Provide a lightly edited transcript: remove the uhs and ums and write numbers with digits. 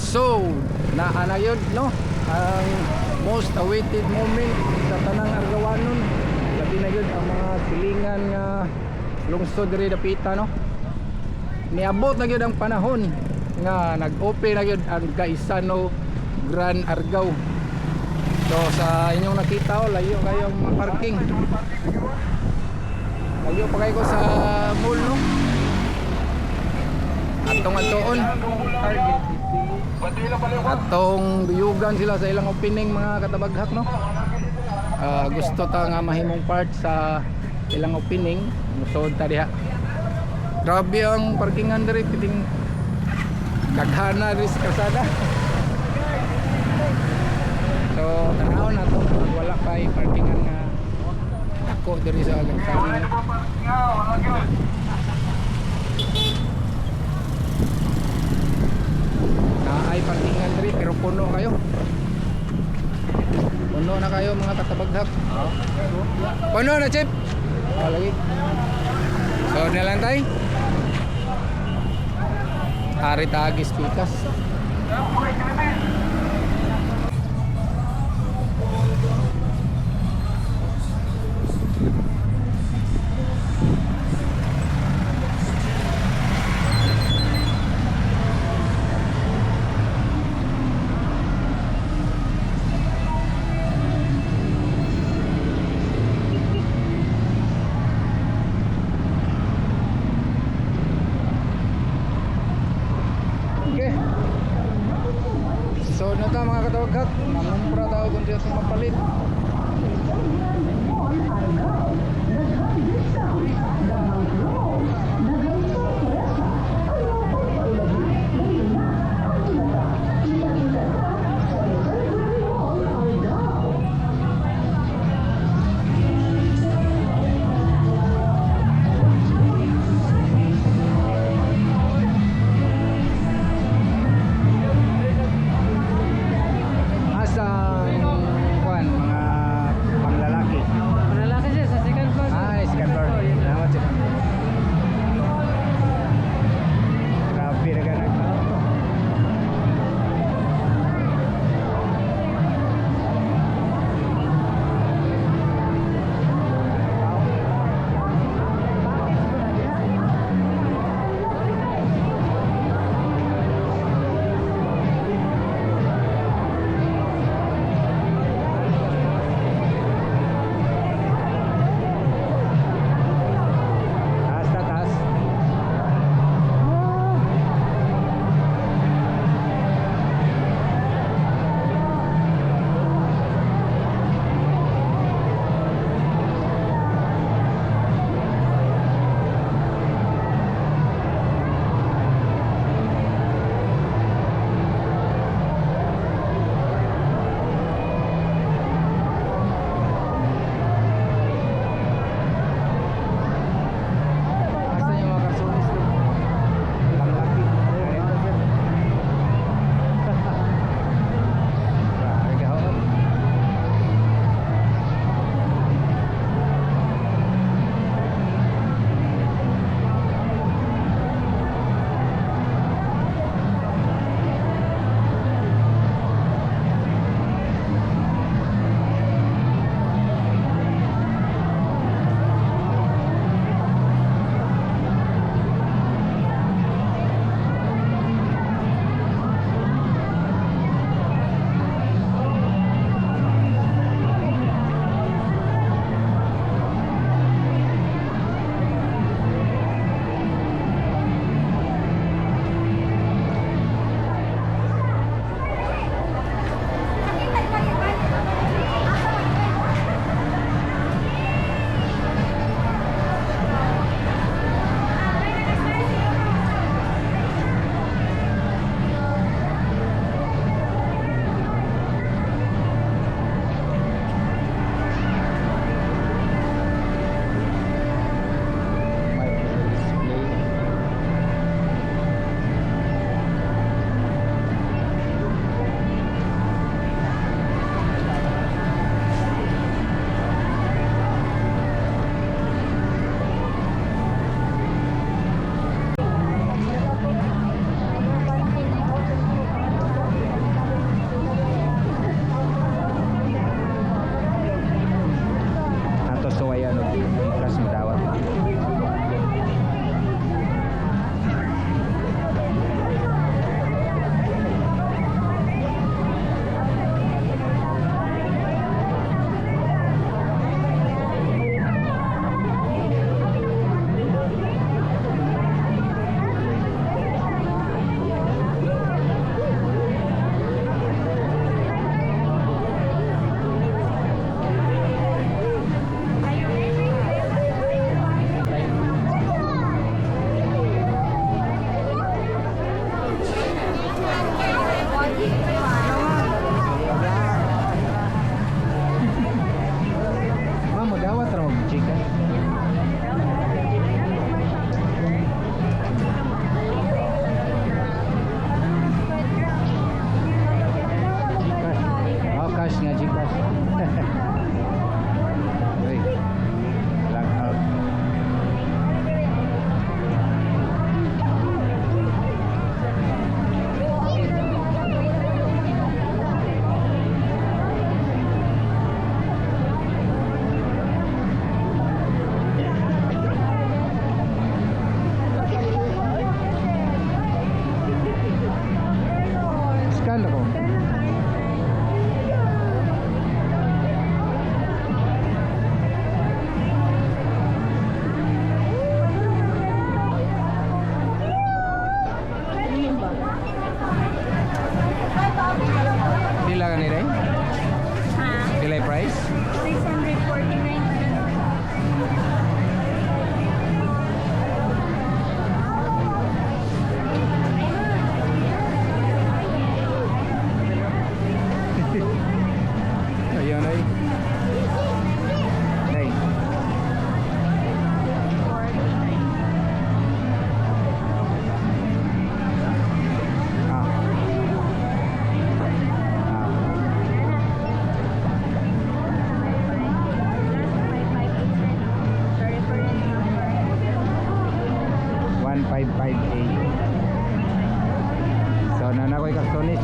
So, naa na yun, no? Ang most awaited moment sa tanang Argawanon. Labi na yun ang mga silingan nga lungsod diri dapita, no? Niabot na gyud ang panahon nga nag-open na gyud ang Gaisano Grand Argao. So sa inyong nakita, oh, layo kayo ang mga parking. Layo pa kayo ko sa mall, no? Atong atuon. Atong duyugan sila sa ilang opening, mga katabaghak, no? Ah, gusto ta nga mahimong part sa ilang opening, musod ta diha. Grabe ang parkingan diri, piting daghana diri sa kalsada. So tanawon nato pag wala pa parkingan nga dako diri sa Gaisano. Naay parkingan diri pero puno kayo. Puno na kayo, mga katabaghak. Puno na, Chip. Oh, lagi. So na lang tay. Ari tagis pikas. Okay. So na ta, mga katabaghak, mangumpra tayo kung di ato mapalit. Asa kuan mga panglalaki? Malalaki siya sa 5A. So naa na ko'y karsonis.